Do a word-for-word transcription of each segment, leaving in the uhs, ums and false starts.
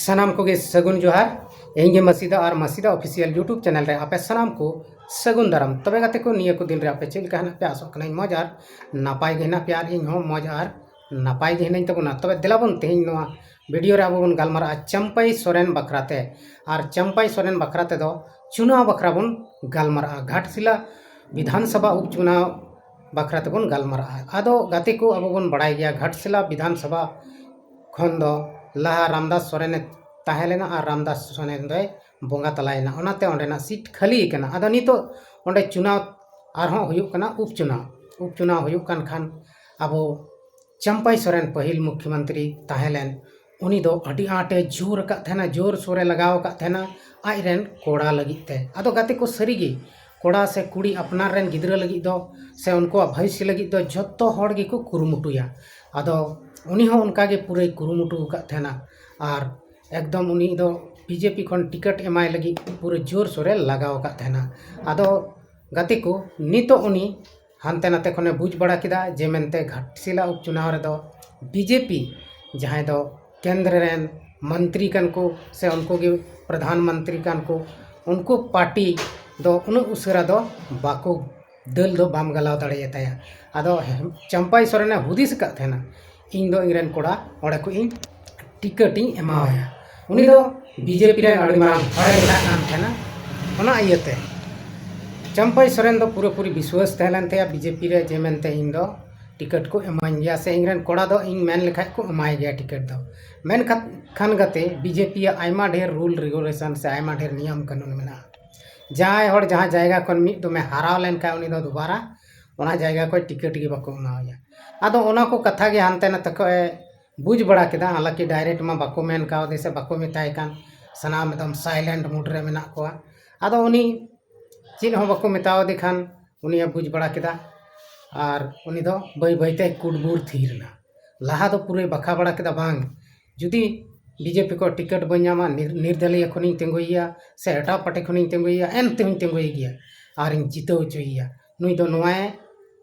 ᱥᱟᱱᱟᱢ ᱠᱚᱜᱮ ᱥᱟᱹᱜᱩᱱ ᱡᱚᱦᱟᱨ᱾ ᱤᱧ ᱜᱮ ᱢᱟᱥᱤᱫᱟ ᱟᱨ ᱢᱟᱥᱤᱫᱟ ᱚᱯᱷᱤᱥᱤᱭᱟᱞ YouTube ᱪᱮᱱᱮᱞ ᱨᱮ ᱟᱯᱮ ᱥᱟᱱᱟᱢ ᱠᱚ ᱥᱟᱹᱜᱩᱱ ᱫᱟᱨᱟᱢ᱾ ᱛᱚᱵᱮ ᱜᱟᱛᱮ ᱠᱚ, ᱱᱤᱭᱟᱹ ᱠᱚ ᱫᱤᱱ ᱨᱮ ᱟᱯᱮ ᱪᱮᱫ ᱞᱮᱠᱟ ᱦᱮᱱᱟᱜ ᱯᱮᱭᱟ? ᱟᱥᱚᱜ ᱠᱟᱹᱱᱟᱹᱧ ᱢᱚᱡᱽ ᱟᱨ ᱱᱟᱯᱟᱭ ᱜᱮ ᱦᱮᱱᱟᱜ ᱯᱮᱭᱟ ᱟᱨ ᱤᱧ ᱦᱚᱸ ᱢᱚᱡᱽ ᱟᱨ ᱱᱟᱯᱟᱭ ᱜᱮ ᱦᱮᱱᱟᱹᱧ ᱛᱟᱵᱚᱱᱟ᱾ ᱛᱚᱵᱮ ᱫᱮᱞᱟ ᱵᱚᱱ ᱛᱮᱦᱮᱧ ᱱᱚᱣᱟ ᱵᱷᱤᱰᱤᱭᱳ ᱨᱮ ᱟᱵᱚ ᱵᱚᱱ ᱜᱟᱞᱢᱟᱨᱟᱜᱼᱟ ᱪᱟᱢᱯᱟᱭ ᱥᱚᱨᱮᱱ ᱵᱟᱠᱷᱨᱟ ᱛᱮ᱾ ᱟᱨ ᱪᱟᱢᱯᱟᱭ ᱥᱚᱨᱮᱱ ᱵᱟᱠᱷᱨᱟ ᱛᱮᱫᱚ ᱪᱩᱱᱟᱣ ᱵᱟᱠᱷᱨᱟ ᱵᱚᱱ ᱜᱟᱞᱢᱟᱨᱟᱜᱼᱟ, ᱜᱷᱟᱴᱥᱤᱞᱟ ᱵᱤᱫᱷᱟᱱ ᱥᱚᱵᱷᱟ ᱩᱯᱪᱩᱱᱟᱣ ᱵᱟᱠᱷᱨᱟ ᱛᱮᱵᱚᱱ ᱜᱟᱞᱢᱟᱨᱟᱜᱼᱟ᱾ ᱟᱫᱚ ᱜᱟᱛᱮ ᱠᱚ, ᱟᱵᱚ ᱵᱚᱱ ᱵᱟᱲᱟᱭ ᱜᱮᱭᱟ ᱜᱷᱟᱴᱥᱤᱞᱟ ᱵᱤᱫᱷᱟᱱ ᱥᱚᱵᱷᱟ ᱠᱷᱚᱱ ᱫᱚ ᱞᱟᱦᱟ ᱨᱟᱢᱫᱟᱥ ᱥᱚᱨᱮᱱᱮ ᱛᱟᱦᱮᱸ ᱞᱮᱱᱟ ᱟᱨ ᱨᱟᱢᱫᱟᱥ ᱥᱚᱨᱮᱱ ᱫᱚᱭ ᱵᱚᱸᱜᱟ ᱛᱟᱞᱟᱭᱮᱱᱟ, ᱚᱱᱟᱛᱮ ᱚᱸᱰᱮᱱᱟᱜ ᱥᱤᱴ ᱠᱷᱟᱹᱞᱤ ᱠᱟᱱᱟ᱾ ᱟᱫᱚ ᱱᱤᱛᱚᱜ ᱚᱸᱰᱮ ᱪᱩᱱᱟᱣ ᱟᱨᱦᱚᱸ ᱦᱩᱭᱩᱜ ᱠᱟᱱᱟ, ᱩᱯᱪᱩᱱᱟᱣ᱾ ᱩᱯᱪᱩᱱᱟᱣ ᱦᱩᱭᱩᱜ ᱠᱟᱱ ᱠᱷᱟᱱ ᱟᱵᱚ ᱪᱟᱢᱯᱟᱭ ᱥᱚᱨᱮᱱ ᱯᱟᱹᱦᱤᱞ ᱢᱩᱠᱷᱭᱚᱢᱚᱱᱛᱨᱤ ᱛᱟᱦᱮᱸ ᱞᱮᱱ, ᱩᱱᱤ ᱫᱚ ᱟᱹᱰᱤ ᱟᱸᱴᱮ ᱡᱳᱨ ᱟᱠᱟᱫ ᱛᱟᱦᱮᱱᱟ, ᱡᱳᱨ ᱥᱳᱨᱮ ᱞᱟᱜᱟᱣ ᱟᱠᱟᱫ ᱛᱟᱦᱮᱱᱟ ᱟᱡ ᱨᱮᱱ ᱠᱚᱲᱟ ᱞᱟᱹᱜᱤᱫ ᱛᱮ᱾ ᱟᱫᱚ ᱜᱟᱛᱮ ᱠᱚ, ᱥᱟᱹᱨᱤᱜᱮ ᱠᱚᱲᱟ ᱥᱮ ᱠᱩᱲᱤ ᱟᱯᱱᱟᱨ ᱨᱮᱱ ᱜᱤᱫᱽᱨᱟᱹ ᱞᱟᱹᱜᱤᱫ ᱫᱚ ᱥᱮ ᱩᱱᱠᱩᱣᱟᱜ ᱵᱷᱚᱵᱤᱥᱥᱚ ᱞᱟᱹᱜᱤᱫ ᱫᱚ ᱡᱷᱚᱛᱚ ᱦᱚᱲ ᱜᱮᱠᱚ ᱠᱩᱨᱩᱢᱩᱴᱩᱭᱟ᱾ ᱟᱫᱚ ᱩᱱᱤ ᱦᱚᱸ ᱚᱱᱠᱟ ᱜᱮ ᱯᱩᱨᱟᱹᱭ ᱠᱩᱨᱩᱢᱩᱴᱩ ᱟᱠᱟᱫ ᱛᱟᱦᱮᱱᱟ ᱟᱨ ᱮᱠᱫᱚᱢ ᱩᱱᱤ ᱫᱚ ᱵᱤᱡᱮᱯᱤ ᱠᱷᱚᱱ ᱴᱤᱠᱤᱴ ᱮᱢᱟᱭ ᱞᱟᱹᱜᱤᱫ ᱯᱩᱨᱟᱹ ᱡᱳᱨ ᱥᱳᱨᱮ ᱞᱟᱜᱟᱣ ᱟᱠᱟᱫ ᱛᱟᱦᱮᱱᱟ᱾ ᱟᱫᱚ ᱜᱟᱛᱮ ᱠᱚ, ᱱᱤᱛᱚᱜ ᱩᱱᱤ ᱦᱟᱱᱛᱮ ᱱᱟᱛᱮ ᱠᱷᱚᱱᱮ ᱵᱩᱡᱽ ᱵᱟᱲᱟ ᱠᱮᱫᱟ ᱡᱮ ᱢᱮᱱᱛᱮ ᱜᱷᱟᱴᱥᱤᱞᱟ ᱩᱯᱪᱩᱱᱟᱣ ᱨᱮᱫᱚ ᱵᱤᱡᱮᱯᱤ, ᱡᱟᱦᱟᱸᱭ ᱫᱚ ᱠᱮᱱᱫᱨᱚ ᱨᱮᱱ ᱢᱚᱱᱛᱨᱤ ᱠᱟᱱ ᱠᱚ ᱥᱮ ᱩᱱᱠᱩ ᱜᱮ ᱯᱨᱚᱫᱷᱟᱱ ᱢᱚᱱᱛᱨᱤ ᱠᱟᱱ ᱠᱚ, ᱩᱱᱠᱩ ᱯᱟᱨᱴᱤ ᱫᱚ ᱩᱱᱟᱹᱜ ᱩᱥᱟᱹᱨᱟ ᱫᱚ ᱵᱟᱠᱚ, ᱫᱟᱹᱞ ᱫᱚ ᱵᱟᱢ ᱜᱟᱞᱟᱣ ᱫᱟᱲᱮᱭᱟᱛᱟᱭᱟ᱾ ᱟᱫᱚ ᱪᱟᱢᱯᱟᱭ ᱥᱚᱨᱮᱱᱮ ᱦᱩᱫᱤᱥ ᱟᱠᱟᱫ ᱛᱟᱦᱮᱱᱟ, ᱤᱧ ᱫᱚ ᱤᱧ ᱨᱮᱱ ᱠᱚᱲᱟ ᱚᱸᱰᱮ ᱠᱷᱚᱱ ᱤᱧ ᱴᱤᱠᱤᱴ ᱤᱧ ᱮᱢᱟᱣᱟᱭᱟ᱾ ᱩᱱᱤ ᱫᱚ ᱵᱤᱡᱮᱯᱤ ᱨᱮᱱ ᱟᱹᱰᱤ ᱢᱟᱨᱟᱝ ᱦᱚᱲᱮ ᱢᱮᱛᱟᱜ ᱠᱟᱱ ᱛᱟᱦᱮᱱᱟ᱾ ᱚᱱᱟ ᱤᱭᱟᱹᱛᱮ ᱪᱟᱢᱯᱟᱭ ᱥᱚᱨᱮᱱ ᱫᱚ ᱯᱩᱨᱟᱹᱯᱩᱨᱤ ᱵᱤᱥᱣᱟᱹᱥ ᱛᱟᱦᱮᱸ ᱞᱮᱱ ᱛᱟᱭᱟ ᱵᱤᱡᱮᱯᱤ ᱨᱮ, ᱡᱮ ᱢᱮᱱᱛᱮ ᱤᱧ ᱫᱚ ᱴᱤᱠᱤᱴ ᱠᱚ ᱮᱢᱟᱹᱧ ᱜᱮᱭᱟ ᱥᱮ ᱤᱧ ᱨᱮᱱ ᱠᱚᱲᱟ ᱫᱚ ᱤᱧ ᱢᱮᱱ ᱞᱮᱠᱷᱟᱡ ᱠᱚ ᱮᱢᱟᱭ ᱜᱮᱭᱟ ᱴᱤᱠᱤᱴ ᱫᱚ᱾ ᱢᱮᱱᱠᱷᱟᱱ ᱠᱷᱟᱱ ᱜᱟᱛᱮ, ᱵᱤᱡᱮᱯᱤ ᱭᱟᱜ ᱟᱭᱢᱟ ᱰᱷᱮᱨ ᱨᱩᱞ ᱨᱮᱜᱩᱞᱮᱥᱚᱱ ᱥᱮ ᱟᱭᱢᱟ ᱰᱷᱮᱨ ᱱᱤᱭᱚᱢ ᱠᱟᱹᱱᱩᱱ ᱢᱮᱱᱟᱜᱼᱟ᱾ ᱡᱟᱦᱟᱸᱭ ᱦᱚᱲ ᱡᱟᱦᱟᱸ ᱡᱟᱭᱜᱟ ᱠᱷᱚᱱ ᱢᱤᱫ ᱫᱚᱢᱮ ᱦᱟᱨᱟᱣ ᱞᱮᱱᱠᱷᱟᱱ ᱩᱱᱤ ᱫᱚ ᱫᱩᱵᱟᱨᱟ ᱚᱱᱟ ᱡᱟᱭᱜᱟ ᱠᱷᱚᱱ ᱴᱤᱠᱤᱴ ᱜᱮ ᱵᱟᱠᱚ ᱮᱢᱟᱣᱟᱭᱟ᱾ ᱟᱫᱚ ᱚᱱᱟ ᱠᱚ ᱠᱟᱛᱷᱟ ᱜᱮ ᱦᱟᱱᱛᱮ ᱱᱟᱛᱮ ᱠᱷᱚᱱ ᱮ ᱵᱩᱡᱽ ᱵᱟᱲᱟ ᱠᱮᱫᱟ, ᱦᱟᱞᱟᱸᱠᱤ ᱰᱟᱭᱨᱮᱠᱴ ᱢᱟ ᱵᱟᱠᱚ ᱢᱮᱱ ᱠᱟᱣᱫᱮ ᱥᱮ ᱵᱟᱠᱚ ᱢᱮᱛᱟᱭ ᱠᱟᱱ, ᱥᱟᱱᱟᱢ ᱮᱠᱫᱚᱢ ᱥᱟᱭᱞᱮᱱᱴ ᱢᱩᱰ ᱨᱮ ᱢᱮᱱᱟᱜ ᱠᱚᱣᱟ᱾ ᱟᱫᱚ ᱩᱱᱤ ᱪᱮᱫ ᱦᱚᱸ ᱵᱟᱠᱚ ᱢᱮᱛᱟᱣᱫᱮ ᱠᱷᱟᱱ ᱩᱱᱤᱭᱮ ᱵᱩᱡᱽ ᱵᱟᱲᱟ ᱠᱮᱫᱟ ᱟᱨ ᱩᱱᱤ ᱫᱚ ᱵᱟᱹᱭ ᱵᱟᱹᱭᱛᱮ ᱠᱩᱴᱵᱩᱨ ᱛᱷᱤᱨ ᱮᱱᱟ᱾ ᱞᱟᱦᱟ ᱫᱚ ᱯᱩᱨᱟᱹᱭ ᱵᱟᱠᱷᱟ ᱵᱟᱲᱟ ᱠᱮᱫᱟ, ᱵᱟᱝ, ᱡᱩᱫᱤ ᱵᱤᱡᱮᱯᱤ ᱠᱚ ᱴᱤᱠᱤᱴ ᱵᱟᱹᱧ ᱧᱟᱢᱟ, ᱱᱤᱨ-, ᱱᱤᱨᱫᱟᱹᱞᱤᱭᱟᱹ ᱠᱷᱚᱱᱤᱧ ᱛᱤᱸᱜᱩᱭᱮᱭᱟ ᱥᱮ ᱮᱴᱟᱜ ᱯᱟᱨᱴᱤ ᱠᱷᱚᱱᱤᱧ ᱛᱤᱸᱜᱩᱭᱮᱭᱟ, ᱮᱱ ᱛᱮᱦᱚᱸᱧ ᱛᱤᱸᱜᱩᱭᱮ ᱜᱮᱭᱟ ᱟᱨᱤᱧ ᱡᱤᱛᱟᱹᱣ ᱦᱚᱪᱚᱭᱮᱭᱟ᱾ ᱱᱩᱭ ᱫᱚ ᱱᱚᱣᱟᱭ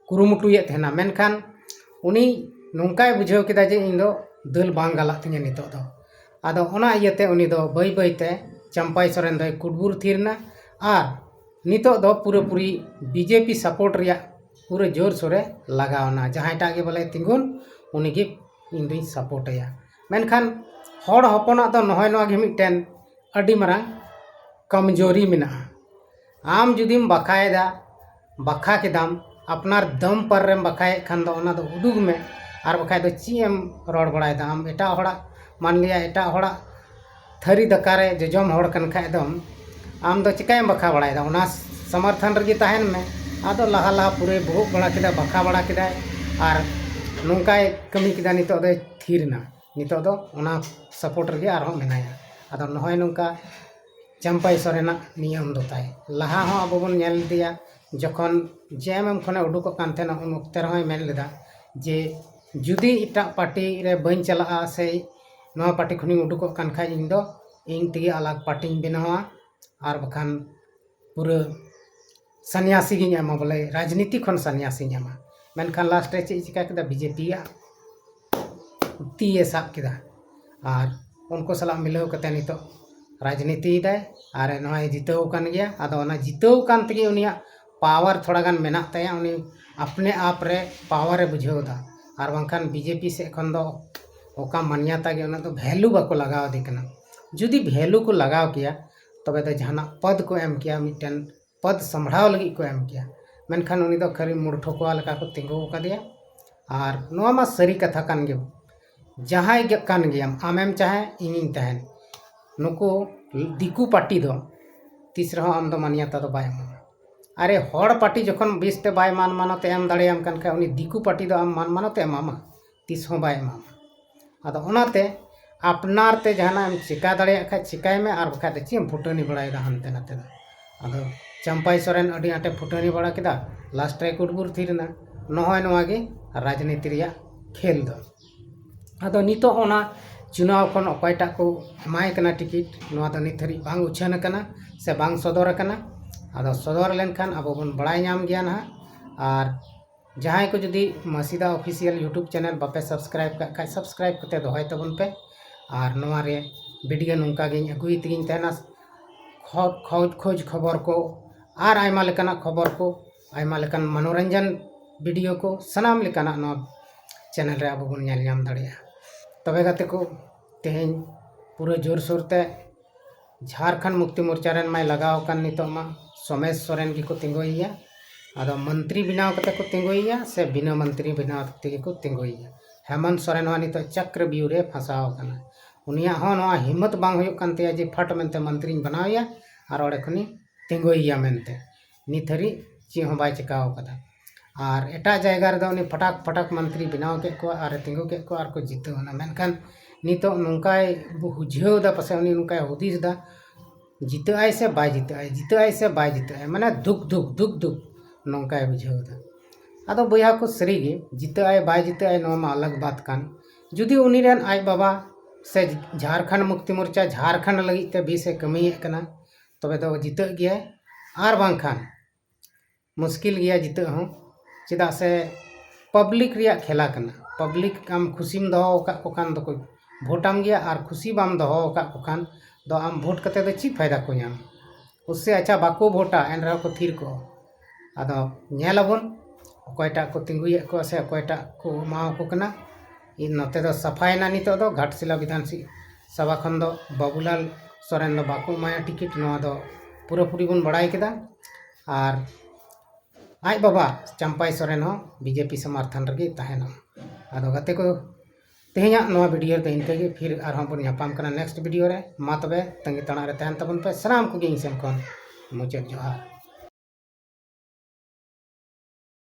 ᱠᱩᱨᱩᱢᱩᱴᱩᱭᱮᱫ ᱛᱟᱦᱮᱱᱟ, ᱢᱮᱱᱠᱷᱟᱱ ᱩᱱᱤ ᱱᱚᱝᱠᱟᱭ ᱵᱩᱡᱷᱟᱹᱣ ᱠᱮᱫᱟ ᱡᱮ ᱤᱧ ᱫᱚ ᱫᱟᱹᱞ ᱵᱟᱝ ᱜᱟᱞᱟᱜ ᱛᱤᱧᱟᱹ ᱱᱤᱛᱚᱜ ᱫᱚ᱾ ᱟᱫᱚ ᱚᱱᱟ ᱤᱭᱟᱹᱛᱮ ᱩᱱᱤ ᱫᱚ ᱵᱟᱹᱭ ᱵᱟᱹᱭᱛᱮ ᱪᱟᱢᱯᱟᱭ ᱥᱚᱨᱮᱱ ᱫᱚᱭ ᱠᱩᱴᱵᱩᱨ ᱛᱷᱤᱨ ᱮᱱᱟ᱾ ᱟᱨ ᱱᱤᱛᱚᱜ ᱫᱚ ᱯᱩᱨᱟᱹᱯᱩᱨᱤ ᱵᱤᱡᱮᱯᱤ ᱥᱟᱯᱳᱨᱴ ᱨᱮᱭᱟᱜ ᱯᱩᱨᱟᱹ ᱡᱳᱨᱥᱳᱨᱮ ᱞᱟᱜᱟᱣ ᱮᱱᱟ᱾ ᱡᱟᱦᱟᱸᱭᱴᱟᱜ ᱜᱮ ᱵᱚᱞᱮ ᱛᱤᱸᱜᱩᱱ, ᱩᱱᱤᱜᱮ ᱤᱧ ᱫᱩᱧ ᱥᱟᱯᱳᱨᱴ ᱟᱭᱟ᱾ ᱢᱮᱱᱠᱷᱟᱱ ᱦᱚᱲ ᱦᱚᱯᱚᱱᱟᱜ ᱫᱚ ᱱᱚᱜᱼᱚᱭ ᱱᱚᱣᱟ ᱜᱮ ᱢᱤᱫᱴᱮᱱ ᱟᱹᱰᱤ ᱢᱟᱨᱟᱝ ᱠᱚᱢᱡᱳᱨᱤ ᱢᱮᱱᱟᱜᱼᱟ᱾ ᱟᱢ ᱡᱩᱫᱤᱢ ᱵᱟᱠᱷᱟᱭᱮᱫᱟ, ᱵᱟᱠᱷᱟ ᱠᱮᱫᱟᱢ, ᱟᱯᱱᱟᱨ ᱫᱚᱢ ᱯᱟᱨ ᱨᱮᱢ ᱵᱟᱠᱷᱟᱭᱮᱫ ᱠᱷᱟᱱ ᱫᱚ ᱚᱱᱟ ᱫᱚ ᱩᱰᱩᱠ ᱢᱮ᱾ ᱟᱨ ᱵᱟᱠᱷᱟᱡ ᱫᱚ ᱪᱮᱫ ᱮᱢ ᱨᱚᱲ ᱵᱟᱲᱟᱭᱮᱫᱟ ᱟᱢ? ᱮᱴᱟᱜ ᱦᱚᱲᱟᱜ, ᱢᱟᱱ ᱞᱤᱭᱟ ᱮᱴᱟᱜ ᱦᱚᱲᱟᱜ ᱛᱷᱟᱹᱨᱤ ᱫᱟᱠᱟ ᱨᱮ ᱡᱚᱡᱚᱢ ᱦᱚᱲ ᱠᱟᱱ ᱠᱷᱟᱡ ᱫᱚᱢ, ᱟᱢ ᱫᱚ ᱪᱤᱠᱟᱹᱭᱮᱢ ᱵᱟᱠᱷᱟ ᱵᱟᱲᱟᱭᱮᱫᱟ? ᱚᱱᱟ ᱥᱚᱢᱚᱨᱛᱷᱚᱱ ᱨᱮᱜᱮ ᱛᱟᱦᱮᱱ ᱢᱮ᱾ ᱟᱫᱚ ᱞᱟᱦᱟ ᱞᱟᱦᱟ ᱯᱩᱨᱟᱹᱭ ᱵᱚᱦᱚᱜ ᱵᱟᱲᱟ ᱠᱮᱫᱟ, ᱵᱟᱠᱷᱟ ᱵᱟᱲᱟ ᱠᱮᱫᱟᱭ, ᱟᱨ ᱱᱚᱝᱠᱟᱭ ᱠᱟᱹᱢᱤ ᱠᱮᱫᱟ, ᱱᱤᱛᱚᱜ ᱫᱚᱭ ᱛᱷᱤᱨ ᱮᱱᱟ᱾ ᱱᱤᱛᱚᱜ ᱫᱚ ᱚᱱᱟ ᱥᱟᱯᱳᱨᱴ ᱨᱮᱜᱮ ᱟᱨᱦᱚᱸ ᱢᱮᱱᱟᱭᱟ᱾ ᱟᱫᱚ ᱱᱚᱜᱼᱚᱭ ᱱᱚᱝᱠᱟ ᱪᱟᱢᱯᱟᱭ ᱥᱚᱨᱮᱱᱟᱜ ᱱᱤᱭᱚᱢ ᱫᱚ ᱛᱟᱭ᱾ ᱞᱟᱦᱟ ᱦᱚᱸ ᱟᱵᱚ ᱵᱚᱱ ᱧᱮᱞ ᱞᱮᱫᱮᱭᱟ, ᱡᱚᱠᱷᱚᱱ ᱡᱮ ᱮᱢ ᱮᱢ ᱠᱷᱚᱱᱮ ᱩᱰᱩᱠᱚᱜ ᱠᱟᱱ ᱛᱟᱦᱮᱱᱟ, ᱩᱱ ᱚᱠᱛᱮ ᱨᱮᱦᱚᱸᱭ ᱢᱮᱱ ᱞᱮᱫᱟ ᱡᱮ ᱡᱩᱫᱤ ᱮᱴᱟᱜ ᱯᱟᱨᱴᱤ ᱨᱮ ᱵᱟᱹᱧ ᱪᱟᱞᱟᱜᱼᱟ ᱥᱮ ᱱᱚᱣᱟ ᱯᱟᱨᱴᱤ ᱠᱷᱚᱱᱤᱧ ᱩᱰᱩᱠᱚᱜ ᱠᱟᱱ ᱠᱷᱟᱡ, ᱤᱧ ᱫᱚ ᱤᱧ ᱛᱮᱜᱮ ᱟᱞᱟᱜᱽ ᱯᱟᱨᱴᱤᱧ ᱵᱮᱱᱟᱣᱟ, ᱟᱨ ᱵᱟᱠᱷᱟᱱ ᱯᱩᱨᱟᱹ ᱥᱟᱱᱭᱟᱥᱤ ᱜᱤᱧ ᱮᱢᱟ, ᱵᱚᱞᱮ ᱨᱟᱡᱽᱱᱤᱛᱤ ᱠᱷᱚᱱ ᱥᱟᱱᱭᱟᱥᱤᱧ ᱮᱢᱟ᱾ ᱢᱮᱱᱠᱷᱟᱱ ᱞᱟᱥᱴ ᱨᱮ ᱪᱮᱫ ᱮ ᱪᱤᱠᱟ ᱠᱮᱫᱟ? ᱵᱤᱡᱮᱯᱤ ᱭᱟᱜ ᱛᱤᱭᱮ ᱥᱟᱵ ᱠᱮᱫᱟ ᱟᱨ ᱩᱱᱠᱩ ᱥᱟᱞᱟᱜ ᱢᱤᱞᱟᱹᱣ ᱠᱟᱛᱮ ᱱᱤᱛᱚᱜ ᱨᱟᱡᱽᱱᱤᱛᱤᱭᱮᱫᱟᱭ᱾ ᱟᱨ ᱱᱚᱣᱟᱭ ᱡᱤᱛᱟᱹᱣ ᱟᱠᱟᱱ ᱜᱮᱭᱟ᱾ ᱟᱫᱚ ᱚᱱᱟ ᱡᱤᱛᱟᱹᱣ ᱟᱠᱟᱱ ᱛᱮᱜᱮ ᱩᱱᱤᱭᱟᱜ ᱯᱟᱣᱟᱨ ᱛᱷᱚᱲᱟ ᱜᱟᱱ ᱢᱮᱱᱟᱜ ᱛᱟᱭᱟ, ᱩᱱᱤ ᱟᱯᱱᱮ ᱟᱯ ᱨᱮ ᱯᱟᱣᱟᱨ ᱮ ᱵᱩᱡᱷᱟᱹᱣ ᱮᱫᱟ᱾ ᱟᱨ ᱵᱟᱝᱠᱷᱟᱱ ᱵᱤᱡᱮᱯᱤ ᱥᱮᱫ ᱠᱷᱚᱱ ᱫᱚ ᱚᱠᱟ ᱢᱟᱱᱭᱟᱛᱟ ᱜᱮ ᱩᱱᱟᱹᱜ ᱫᱚ ᱵᱷᱮᱞᱩ ᱵᱟᱠᱚ ᱞᱟᱜᱟᱣ ᱟᱫᱮ ᱠᱟᱱᱟ᱾ ᱡᱩᱫᱤ ᱵᱷᱮᱞᱩ ᱠᱚ ᱞᱟᱜᱟᱣ ᱠᱮᱭᱟ, ᱛᱚᱵᱮ ᱫᱚ ᱡᱟᱦᱟᱱᱟᱜ ᱯᱚᱫᱽ ᱠᱚ ᱮᱢ ᱠᱮᱭᱟ, ᱢᱤᱫᱴᱮᱱ ᱯᱚᱫᱽ ᱥᱟᱢᱵᱷᱲᱟᱣ ᱞᱟᱹᱜᱤᱫ ᱠᱚ ᱮᱢ ᱠᱮᱭᱟ᱾ ᱢᱮᱱᱠᱷᱟᱱ ᱩᱱᱤ ᱫᱚ ᱠᱷᱟᱹᱞᱤ ᱢᱩᱨᱴᱷᱚ ᱠᱚᱣᱟ ᱞᱮᱠᱟ ᱠᱚ ᱛᱤᱸᱜᱩ ᱟᱠᱟᱫᱮᱭᱟ᱾ ᱟᱨ ᱱᱚᱣᱟ ᱢᱟ ᱥᱟᱹᱨᱤ ᱠᱟᱛᱷᱟ ᱠᱟᱱ ᱜᱮ, ᱡᱟᱦᱟᱸᱭ ᱜᱮ ᱠᱟᱱ ᱜᱮᱭᱟᱢ, ᱟᱢᱮᱢ ᱪᱟᱦᱮ ᱤᱧᱤᱧ ᱛᱟᱦᱮᱱ, ᱱᱩᱠᱩ ᱫᱤᱠᱩ ᱯᱟᱨᱴᱤ ᱫᱚ ᱛᱤᱥ ᱨᱮᱦᱚᱸ ᱟᱢ ᱫᱚ ᱢᱟᱱᱭᱟᱛᱟ ᱫᱚ ᱵᱟᱭ ᱮᱢᱟᱢᱟ᱾ ᱟᱨᱮ, ᱦᱚᱲ ᱯᱟᱨᱴᱤ ᱡᱚᱠᱷᱚᱱ ᱵᱮᱥᱛᱮ ᱵᱟᱭ ᱢᱟᱱ ᱢᱟᱱᱚᱛ ᱮ ᱮᱢ ᱫᱟᱲᱮᱭᱟᱢ ᱠᱟᱱ ᱠᱷᱟᱡ, ᱩᱱᱤ ᱫᱤᱠᱩ ᱯᱟᱨᱴᱤ ᱫᱚ ᱟᱢ ᱢᱟᱱ ᱢᱟᱱᱚᱛ ᱮ ᱮᱢᱟᱢᱟ? ᱛᱤᱥ ᱦᱚᱸ ᱵᱟᱭ ᱮᱢᱟᱢᱟ᱾ ᱟᱫᱚ ᱚᱱᱟᱛᱮ ᱟᱯᱱᱟᱨ ᱛᱮ ᱡᱟᱦᱟᱱᱟᱜ ᱮᱢ ᱪᱮᱠᱟ ᱫᱟᱲᱮᱭᱟᱜ ᱠᱷᱟᱡ ᱪᱮᱠᱟᱭ ᱢᱮ, ᱟᱨ ᱵᱟᱠᱷᱟᱡ ᱫᱚ ᱪᱮᱫ ᱮᱢ ᱯᱷᱩᱴᱟᱹᱱᱤ ᱵᱟᱲᱟᱭᱮᱫᱟ ᱦᱟᱱᱛᱮ ᱱᱟᱛᱮ ᱫᱚ? ᱟᱫᱚ ᱪᱟᱢᱯᱟᱭ ᱥᱚᱨᱮᱱ ᱟᱹᱰᱤ ᱟᱸᱴᱮ ᱯᱷᱩᱴᱟᱹᱱᱤ ᱵᱟᱲᱟ ᱠᱮᱫᱟ, ᱞᱟᱥᱴ ᱨᱮ ᱠᱩᱴᱵᱩᱨ ᱛᱷᱤᱨ ᱮᱱᱟ᱾ ᱱᱚᱜᱼᱚᱭ ᱱᱚᱣᱟ ᱜᱮ ᱨᱟᱡᱽᱱᱤᱛᱤ ᱨᱮᱭᱟᱜ ᱠᱷᱮᱞ ᱫᱚ᱾ ᱟᱫᱚ ᱱᱤᱛᱚᱜ ᱚᱱᱟ ᱪᱩᱱᱟᱣ ᱠᱷᱚᱱ ᱚᱠᱚᱭᱴᱟᱜ ᱠᱚ ᱮᱢᱟᱭ ᱠᱟᱱᱟ ᱴᱤᱠᱤᱴ, ᱱᱚᱣᱟ ᱫᱚ ᱱᱤᱛ ᱫᱷᱟᱹᱨᱤᱡ ᱵᱟᱝ ᱩᱪᱷᱟᱹᱱ ᱟᱠᱟᱱᱟ ᱥᱮ ᱵᱟᱝ ᱥᱚᱫᱚᱨ ᱟᱠᱟᱱᱟ᱾ ᱟᱫᱚ ᱥᱚᱫᱚᱨ ᱞᱮᱱᱠᱷᱟᱱ ᱟᱵᱚ ᱵᱚᱱ ᱵᱟᱲᱟᱭ ᱧᱟᱢ ᱜᱮᱭᱟ ᱱᱟᱦᱟᱜ᱾ ᱟᱨ ᱡᱟᱦᱟᱸᱭ ᱠᱚ ᱡᱩᱫᱤ ᱢᱟᱹᱥᱤᱫᱟ ᱚᱯᱷᱤᱥᱤᱭᱟᱞ YouTube ᱪᱮᱱᱮᱞ ᱵᱟᱯᱮ ᱥᱟᱵᱥᱠᱨᱟᱭᱤᱵ ᱠᱟᱜ ᱠᱷᱟᱡ, ᱥᱟᱵᱥᱠᱨᱟᱭᱤᱵ ᱠᱟᱛᱮ ᱫᱚᱦᱚᱭ ᱛᱟᱵᱚᱱ ᱯᱮ᱾ ᱟᱨ ᱱᱚᱣᱟ ᱨᱮ ᱵᱷᱤᱰᱤᱭᱳ ᱱᱚᱝᱠᱟ ᱜᱤᱧ ᱟᱹᱜᱩᱭ ᱛᱮᱜᱤᱧ ᱛᱟᱦᱮᱱᱟ᱾ ᱠᱷᱚ-, ᱠᱷᱚᱡᱽ, ᱠᱷᱚᱡᱽ ᱠᱷᱚᱵᱚᱨ ᱠᱚ ᱟᱨ ᱟᱭᱢᱟ ᱞᱮᱠᱟᱱᱟᱜ ᱠᱷᱚᱵᱚᱨ ᱠᱚ, ᱟᱭᱢᱟ ᱞᱮᱠᱟᱱ ᱢᱚᱱᱳᱨᱚᱧᱡᱚᱱ ᱵᱷᱤᱰᱤᱭᱳ ᱠᱚ, ᱥᱟᱱᱟᱢ ᱞᱮᱠᱟᱱᱟᱜ ᱱᱚᱣᱟ ᱪᱮᱱᱮᱞ ᱨᱮ ᱟᱵᱚ ᱵᱚᱱ ᱧᱮᱞ ᱧᱟᱢ ᱫᱟᱲᱮᱭᱟᱜᱼᱟ᱾ ᱛᱚᱵᱮ ᱜᱟᱛᱮ ᱠᱚ, ᱛᱮᱦᱮᱧ ᱯᱩᱨᱟᱹ ᱡᱳᱨᱥᱳᱨ ᱛᱮ ᱡᱷᱟᱲᱠᱷᱚᱸᱰ ᱢᱩᱠᱛᱤ ᱢᱳᱨᱪᱟ ᱨᱮᱱ ᱢᱟᱭ ᱞᱟᱜᱟᱣ ᱟᱠᱟᱱ ᱱᱤᱛᱚᱜ ᱢᱟ, ᱥᱳᱢᱮᱥ ᱥᱚᱨᱮᱱ ᱜᱮᱠᱚ ᱛᱤᱸᱜᱩᱭᱮᱭᱟ᱾ ᱟᱫᱚ ᱢᱚᱱᱛᱨᱤ ᱵᱮᱱᱟᱣ ᱠᱟᱛᱮ ᱠᱚ ᱛᱤᱸᱜᱩᱭᱮᱭᱟ ᱥᱮ ᱵᱤᱱᱟᱹ ᱢᱚᱱᱛᱨᱤ ᱵᱮᱱᱟᱣ ᱛᱮᱜᱮ ᱠᱚ ᱛᱤᱸᱜᱩᱭᱮᱭᱟ? ᱦᱮᱢᱚᱱᱛ ᱥᱚᱨᱮᱱ ᱦᱚᱸ ᱱᱤᱛᱚᱜ ᱪᱚᱠᱨᱚᱵᱤᱭᱩᱦ ᱨᱮ ᱯᱷᱟᱸᱥᱟᱣ ᱟᱠᱟᱱᱟ᱾ ᱩᱱᱤᱭᱟᱜ ᱦᱚᱸ ᱱᱚᱣᱟ ᱦᱤᱢᱢᱚᱛ ᱵᱟᱝ ᱦᱩᱭᱩᱜ ᱠᱟᱱ ᱛᱟᱭᱟ ᱡᱮ ᱯᱷᱟᱴ ᱢᱮᱱᱛᱮ ᱢᱚᱱᱛᱨᱤᱧ ᱵᱮᱱᱟᱣᱮᱭᱟ ᱟᱨ ᱚᱸᱰᱮ ᱠᱷᱚᱱᱤᱧ ᱛᱤᱸᱜᱩᱭᱮᱭᱟ ᱢᱮᱱᱛᱮ᱾ ᱱᱤᱛ ᱦᱟᱹᱨᱤᱡ ᱪᱮᱫ ᱦᱚᱸ ᱵᱟᱭ ᱪᱤᱠᱟᱹᱣ ᱠᱟᱫᱟ᱾ ᱟᱨ ᱮᱴᱟᱜ ᱡᱟᱭᱜᱟ ᱨᱮᱫᱚ ᱩᱱᱤ ᱯᱷᱟᱴᱟᱠ ᱯᱷᱟᱴᱟᱠ ᱢᱚᱱᱛᱨᱤ ᱵᱮᱱᱟᱣ ᱠᱮᱫ ᱠᱚᱣᱟ ᱟᱨ ᱮ ᱛᱤᱸᱜᱩ ᱠᱮᱫ ᱠᱚᱣᱟ ᱟᱨ ᱠᱚ ᱡᱤᱛᱟᱹᱣ ᱮᱱᱟ᱾ ᱢᱮᱱᱠᱷᱟᱱ ᱱᱤᱛᱚᱜ ᱱᱚᱝᱠᱟᱭ ᱵᱩᱡᱷᱟᱹᱣ ᱮᱫᱟ, ᱯᱟᱥᱮᱡ ᱩᱱᱤ ᱱᱚᱝᱠᱟᱭ ᱦᱩᱫᱤᱥ ᱮᱫᱟ, ᱡᱤᱛᱟᱹᱜ ᱟᱭ ᱥᱮ ᱵᱟᱭ ᱡᱤᱛᱟᱹᱜ ᱟᱭ, ᱡᱤᱛᱟᱹᱜ ᱟᱭ ᱥᱮ ᱵᱟᱭ ᱡᱤᱛᱟᱹᱜ ᱟᱭ, ᱢᱟᱱᱮ ᱫᱩᱠ ᱫᱩᱠ ᱫᱩᱠ ᱫᱩᱠ ᱱᱚᱝᱠᱟᱭ ᱵᱩᱡᱷᱟᱹᱣ ᱮᱫᱟ᱾ ᱟᱫᱚ ᱵᱚᱭᱦᱟ ᱠᱚ, ᱥᱟᱹᱨᱤᱜᱮ ᱡᱤᱛᱟᱹᱜ ᱟᱭ ᱵᱟᱭ ᱡᱤᱛᱟᱹᱜ ᱟᱭ, ᱱᱚᱣᱟ ᱢᱟ ᱟᱞᱟᱜᱽ ᱵᱟᱛ ᱠᱟᱱ᱾ ᱡᱩᱫᱤ ᱩᱱᱤ ᱨᱮᱱ ᱟᱡ ᱵᱟᱵᱟ ᱥᱮ ᱡᱷᱟᱲᱠᱷᱚᱸᱰ ᱢᱩᱠᱛᱤ ᱢᱳᱨᱪᱟ ᱡᱷᱟᱲᱠᱷᱚᱸᱰ ᱞᱟᱹᱜᱤᱫ ᱛᱮ ᱵᱮᱥ ᱮ ᱠᱟᱹᱢᱤᱭᱮᱫ ᱠᱟᱱᱟ, ᱛᱚᱵᱮ ᱫᱚ ᱡᱤᱛᱟᱹᱜ ᱜᱮᱭᱟᱭ, ᱟᱨ ᱵᱟᱝᱠᱷᱟᱱ ᱢᱩᱥᱠᱤᱞ ᱜᱮᱭᱟ ᱡᱤᱛᱟᱹᱜ ᱦᱚᱸ᱾ ᱪᱮᱫᱟᱜ ᱥᱮ ᱯᱟᱵᱽᱞᱤᱠ ᱨᱮᱭᱟᱜ ᱠᱷᱮᱞᱟ ᱠᱟᱱᱟ᱾ ᱯᱟᱵᱽᱞᱤᱠ ᱟᱢ ᱠᱷᱩᱥᱤᱢ ᱫᱚᱦᱚ ᱟᱠᱟᱫ ᱠᱚ ᱠᱷᱟᱱ ᱫᱚᱠᱚ ᱵᱷᱳᱴᱟᱢ ᱜᱮᱭᱟ, ᱟᱨ ᱠᱷᱩᱥᱤ ᱵᱟᱢ ᱫᱚᱦᱚ ᱟᱠᱟᱫ ᱠᱚ ᱠᱷᱟᱱ ᱫᱚ ᱟᱢ ᱵᱷᱳᱴ ᱠᱟᱛᱮ ᱫᱚ ᱪᱮᱫ ᱯᱷᱟᱭᱫᱟ ᱠᱚ ᱧᱟᱢᱟ? ᱩᱥᱥᱮ ᱟᱪᱪᱷᱟ ᱵᱟᱠᱚ ᱵᱷᱳᱴᱟ, ᱮᱱ ᱨᱮᱦᱚᱸ ᱠᱚ ᱛᱷᱤᱨ ᱠᱚᱜᱼᱟ᱾ ᱟᱫᱚ ᱧᱮᱞ ᱟᱵᱚᱱ ᱚᱠᱚᱭᱴᱟᱜ ᱠᱚ ᱛᱤᱸᱜᱩᱭᱮᱫ ᱠᱚᱣᱟ ᱥᱮ ᱚᱠᱚᱭᱴᱟᱜ ᱠᱚ ᱮᱢᱟᱣ ᱠᱚ ᱠᱟᱱᱟ᱾ ᱤᱧ ᱱᱚᱛᱮ ᱫᱚ ᱥᱟᱯᱷᱟᱭᱮᱱᱟ ᱱᱤᱛᱚᱜ ᱫᱚ ᱜᱷᱟᱴᱥᱤᱞᱟ ᱵᱤᱫᱷᱟᱱ ᱥᱤ-, ᱥᱚᱵᱷᱟ ᱠᱷᱚᱱ ᱫᱚ ᱵᱟᱵᱩᱞᱟᱞ ᱥᱚᱨᱮᱱ ᱫᱚ ᱵᱟᱠᱚ ᱮᱢᱟᱭᱟ ᱴᱤᱠᱤᱴ, ᱱᱚᱣᱟ ᱫᱚ ᱯᱩᱨᱟᱹᱯᱩᱨᱤ ᱵᱚᱱ ᱵᱟᱲᱟᱭ ᱠᱮᱫᱟ᱾ ᱟᱨ ᱟᱡ ᱵᱟᱵᱟ ᱪᱟᱢᱯᱟᱭ ᱥᱚᱨᱮᱱ ᱦᱚᱸ ᱵᱤᱡᱮᱯᱤ ᱥᱚᱢᱚᱨᱛᱷᱚᱱ ᱨᱮᱜᱮ ᱛᱟᱦᱮᱱᱟ᱾ ᱟᱫᱚ ᱜᱟᱛᱮ ᱠᱚ, ᱛᱮᱦᱮᱧᱟᱜ ᱱᱚᱣᱟ ᱵᱷᱤᱰᱤᱭᱳ ᱨᱮᱫᱚ ᱤᱱᱠᱟᱹ ᱜᱮ᱾ ᱯᱷᱤᱨ ᱟᱨᱦᱚᱸ ᱵᱚᱱ ᱧᱟᱯᱟᱢ ᱠᱟᱱᱟ ᱱᱮᱠᱥᱴ ᱵᱷᱤᱰᱤᱭᱳ ᱨᱮ᱾ ᱢᱟ ᱛᱚᱵᱮ ᱛᱟᱺᱜᱤ ᱛᱟᱲᱟᱜ ᱨᱮ ᱛᱟᱦᱮᱱ ᱛᱟᱵᱚᱱ ᱯᱮ᱾ ᱥᱟᱱᱟᱢ ᱠᱚᱜᱮ ᱤᱧ ᱥᱮᱱ ᱠᱷᱚᱱ ᱢᱩᱪᱟᱹᱫ ᱡᱚᱦᱟᱨ᱾